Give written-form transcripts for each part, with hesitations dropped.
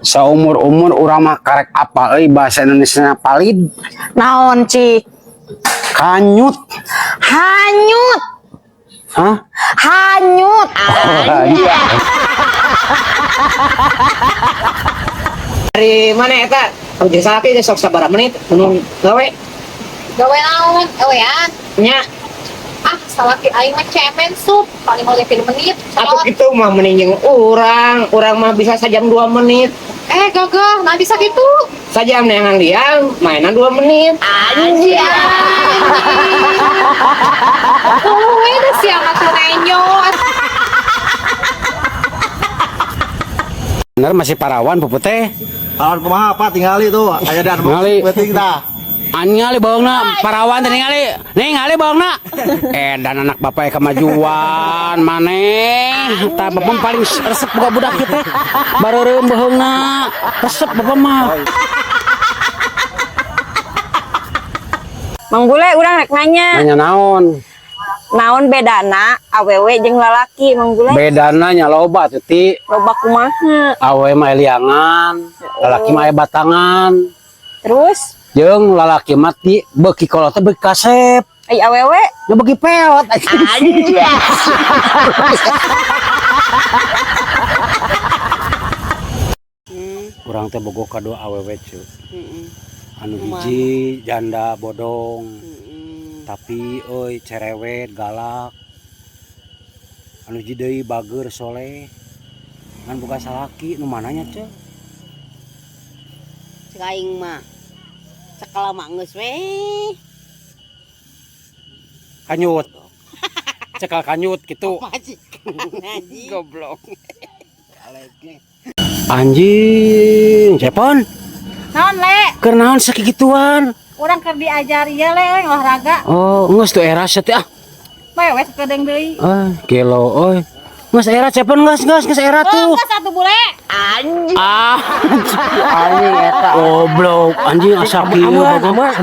Saumur-umur urang mah karek apa euy bahasa Indonesia palid? Naon, Cik? Kanyut. Hanyut. Hah? Hanyut. Oh, iya. Dari mana eta? Jeung salaki geus sok sabaraha menit nu gawe? Gawe naon? Ewean. Nya. Ah, salaki aing mah cemen sup, paling oge 3 menit. Atuh kitu mah mending jeung urang, urang mah bisa sajam 2 menit. Eh, gagah, nah bisa gitu. Sajam neangan liang, mainan 2 menit. Anjir. Oh, ini siang atuh nenyo. Bener masih parawan Puput teh. Parawan kumaha, Pak, tingali tuh. Aya dan Tingali. Penting tah. Ningali baungna parawan teh ningali. Ningali baungna. Edan anak bapak kemajuan maneh. Tah bapak paling resep boga budak kieu teh. Bareureum beuheungna. Resep bapak mah. Mang Bule, urang rek nanya. Nanya naon? Naon bedana awewe jeung lalaki, Mang Bule? Bedana nya loba tuh ti. Loba kumaha? Awewe mah liangan, lalaki mah aya batangan. Terus Jeung lalaki mah ti beuki kolot teh beuki kasep. ai awewe? Nya beuki peot. Urang teh bogoh ka dua awewe cu. Anu hiji janda bodong. Tapi euy cerewet galak. Anu hiji deui bager soleh. Ngan boga salaki nu mananya ceu? Cek aing mah cekal mah geus we. Kanyut. Cekal kanyut gitu. Majikan anjing. Goblok. Anjing, Cepon, Naon, Le? keur naon sakigituan? Urang keur diajar ieu, Le, euy, olahraga. Oh, geus tuh era teh ah. Bae we sakedeung deui. Ah, gelo euy. Geus era Cepon, geus geus geus era tuh. Geus atuh, Bule. Ah, anjing eta. Goblok, anjing asa kieu bagus.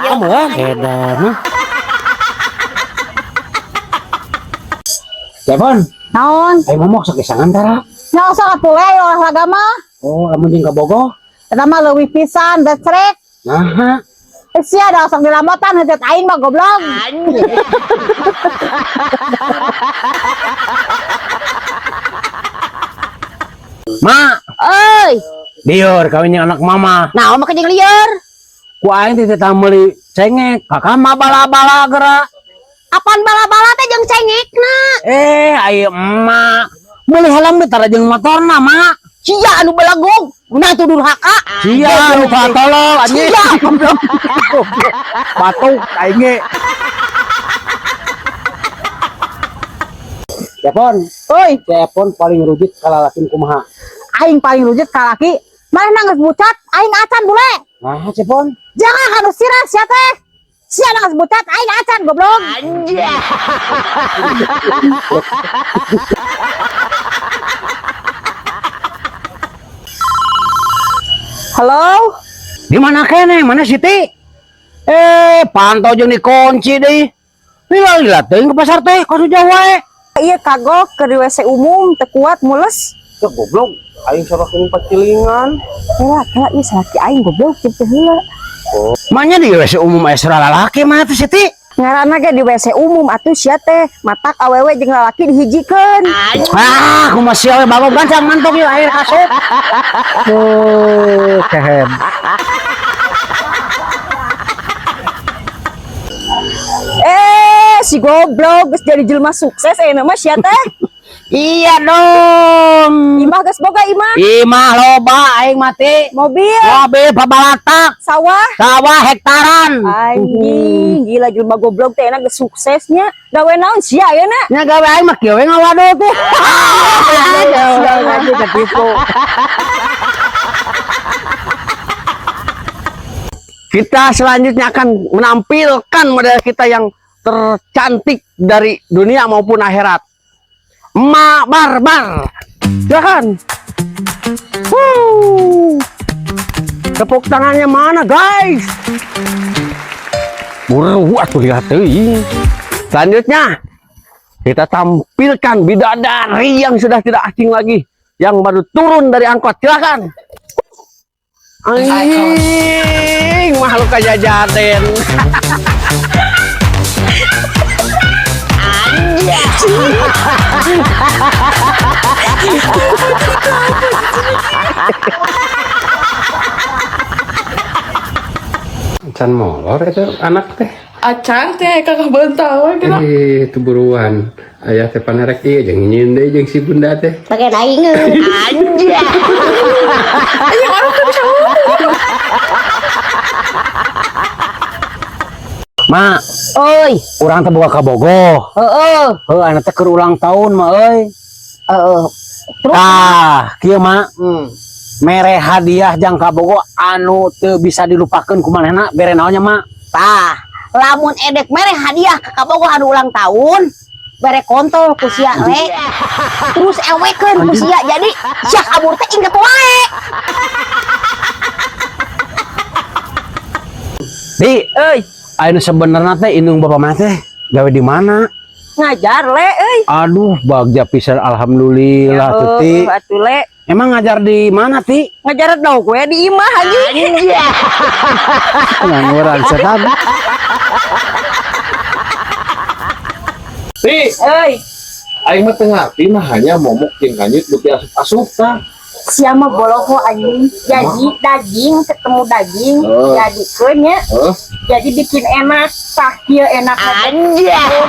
Aman, edan. Cepon, Naon? ayo ngomong sakisangan tara. Nya sok atuh, Le, olahraga mah. Oh, lamun jeung ka Bogor. Eta mah leuwih pisan, becrek. Nah, Eh, sia da sok dilamotan heujeut aing mah goblok. Ma, Euy, lieur kawin jeung anak mama. naon mah jeung lieur? Ku aing teh teh meuli cengek, kakak mah bala-bala geura. Apaan bala-bala teh jeung cengekna? Eh, ayo emak. Meuli helm teh tara jeung motorna, Mak. Sia anu belagog, nah tuh durhaka. Sia nu patolol anjing. Sia goblok. Batuk aing ge. Cepon, Euy, Cepon paling rujit kalalakin kumaha? Aing paling rujit ka laki. Manehna geus bucat, aing acan, Bule. Nah, Cepon. Jangan kanu sirah sia teh. Sia geus bucat, aing acan goblok. Halo? Di mana kene? Mana Siti? Eh, pantau jeung dikunci deui. Lila-lila teuing ke pasar teh, ka jauh wae. Iya kagok ke di WC umum teu kuat mules. Ya goblok, aing sorok ini pacilingan. Heula, heula ieu salaki aing goblok kitu heula. Manya di WC umum aya sora lalaki mah tuh Siti. Ngaranna ge di WC umum atuh sia teh matak awewe jeung lalaki dihijikeun. Ah, kumaha sia we bagong gancang mantok ieu air asup. Oh, kehem. Eh, si goblok geus jadi jelema sukses ayeuna mah sia teh. Iya dong. Imah geus boga imah, Imah loba aing mati. Mobil, Mobil pabalatak, sawah. Sawah hektaran. Anjing, gila jelema goblok teh enak geus suksesnya. Gawe naon sia ayeuna? Nya gawe aing mah kieu we ngawadul tuh. Jauh aja ketipu. Kita selanjutnya akan menampilkan model kita yang tercantik dari dunia maupun akhirat. Emak Barbar. Silakan. Wuh. Tepuk tangannya mana, guys? Buru atuh lihat teuing. Selanjutnya kita tampilkan bidadari yang sudah tidak asing lagi. Yang baru turun dari angkot, silakan. Anjing, makhluk kajajaden. Can molor itu anak teh. Acan teh kakak bantal we geura. Eh, itu buruan. Ayah teh panerek ieu jeung nyieun deui jeung si bunda teh. Pakai aing. Anjay. Ma, Oi, urang teh boga kabogoh. heeh, Heuh, anak teh keur ulang tahun mah euy. heeh. Terus Tah, kieu mah. Mere hadiah jang kabogoh anu teu bisa dilupakeun ku manehna bere naonnya mak? Tah, lamun edek mere hadiah ka kabogoh anu ulang tahun, bere kontol ku sia le. Terus ewekeun ku sia, jadi sia kabur teh inget wae. Di, Euy, anu sebenarnya teh indung bapak mana teh gawe di mana? Ngajar le euy. Aduh, bagja pisan, alhamdulillah tuh, Ti. Heuh, atuh le. Emang ngajar di mana, Ti? Ngajar dong gue di imah anjing. Ngangguran setan. Ti, Euy, aing mah teu ngarti mah hanya momok jeung kanjut beuki asup-asup tah. Sia mah boloho anjing. Jadi daging ketemu daging, Oh. jadi nya, Heeh. jadi bikin enak. Tah kieu enak. Anjay.